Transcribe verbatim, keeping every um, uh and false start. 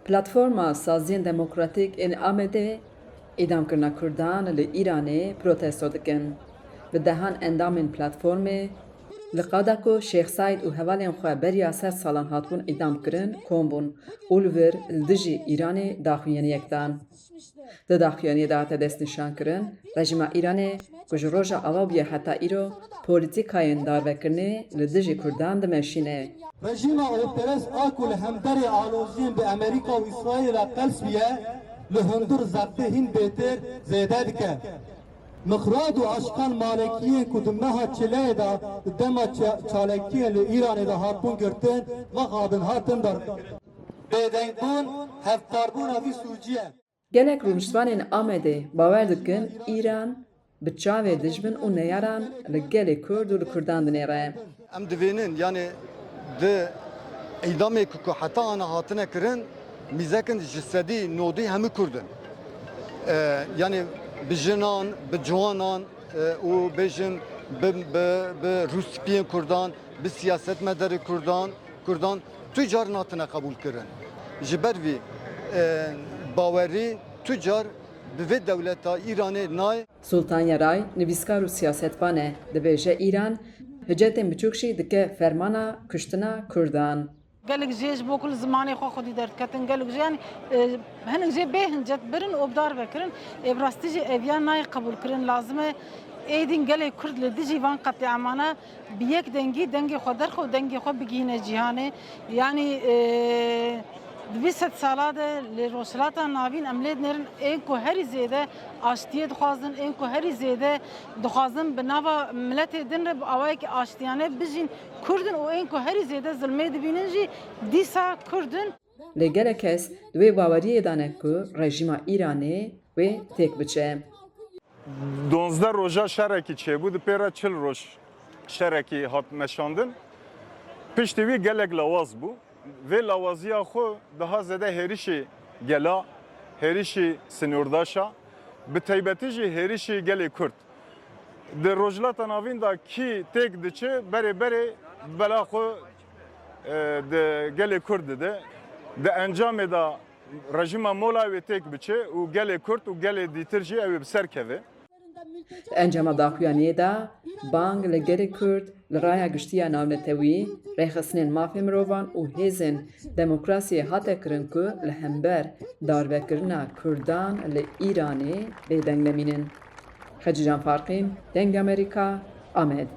Platforma Saziyên Demokratîk ên Amedê îdamkirina Kurdan li Îranê protesto dikin. Bi dehan endamên platformê li qada ku Şêx Seîd û hevalên xwe beriya sed salan hatibûn îdamkirin kom bûn û li vir li dijî Îranê daxuyaniyek dan. Di daxuyaniyê de hate destnîşankirin, rejîma Îranê ku ji roja ava bûye heta îro polîtîkayên darvekirinê li dijî Kurdan dimeşîne. Rejîma ewperest a ku li hemberê aloziyên bi Amerîka û Îsraîlê re qels bûye, li hundir zextê hîn bêtir zêde dike. Miqrad û aşkan malekiyên ku di meha çileyê de di dema ça-, çalakiyên li Îranê de hatibûn girtin, mexabin hatin darvekirin. Bêdengbûn, hevparbûna vî sûcî ye. Gelek rûniştvanên Amedê bawer dikin Îran bi çavê dijmin û neyaran li gelê Kurd û li Kurdan dinêre. Em divênin, yani di îdamê ku, ku heta ana hatine kirin, mîzekin ji sedî nodî hemû Kurd in. E, yani bi jinan, bi ciwanan, e, û bêjin bi, bi, bi rûspiyên Kurdan, bi siyasetmedarê Kurdan, Kurdan tu car natine qebûl kirin. Ji ber vî, e, bawerî tu car bi vê dewleta Îranê nayê. Sultan Yaray, nivîskar û siyasetvan e, dibêje Îran hicetên biçûk jî dike fermana kuştina Kurdan. Gelek jê ji bo ku li zimanê xwe xwedî derdiketin, gelek jê, yani, e, hinek jê bê hincet birin û bi dar vekirin. Ê bi rastî jî eviya nayê qebûlkirin. Lazim e êdîn gelê Kurd li dijî van qetlîamana bi yek dengî dengê xwe derxe û dengê xwe bigihîne cîhanê. Yanî, e, di vî sed sala de li Rojhilata Navîn em lê dinêrin ên ku herî zêde aştiyê dixwazin, ên ku herî zêde dixwazin bi nava miletê din re bi awayekî aştiyane bijîn Kurd in û ên ku herî zêde zilmê dibînin jî dîsa Kurd in. Lê gelek kes di wê baweriyê de ne ku rejîma Îranê wê têk biçe. Duwazdeh roja şerekî çêbû, di pê re çil roj şerekî hat meşandin. Piştî wî gelek lawaz bû. Vê lawaziya xwe daha zêde hêrişî gela, hêrişî sînordaşa, bi taybetî jî hêrişî gelê Kurd. Di Rojhilata Navîn de kî têk diçe, berê berê bela xwe, e, di gelê Kurd dide. Di encamê de rejîma mola wê têk biçe û gelê Kurd û gelê dîtir jî ew ê bi ser keve. Di encama daxuyaniyê de bang li gelê Kurd li raya giştî ya navnetewî, rêxistinên mafê mirovan û hêzên demokrasiyê hate kirin ku li hember darvekirina Kurdan li Îranê bêdeng nemînin. Xecîcan Farqîn, Dengê Amerîka, Amed.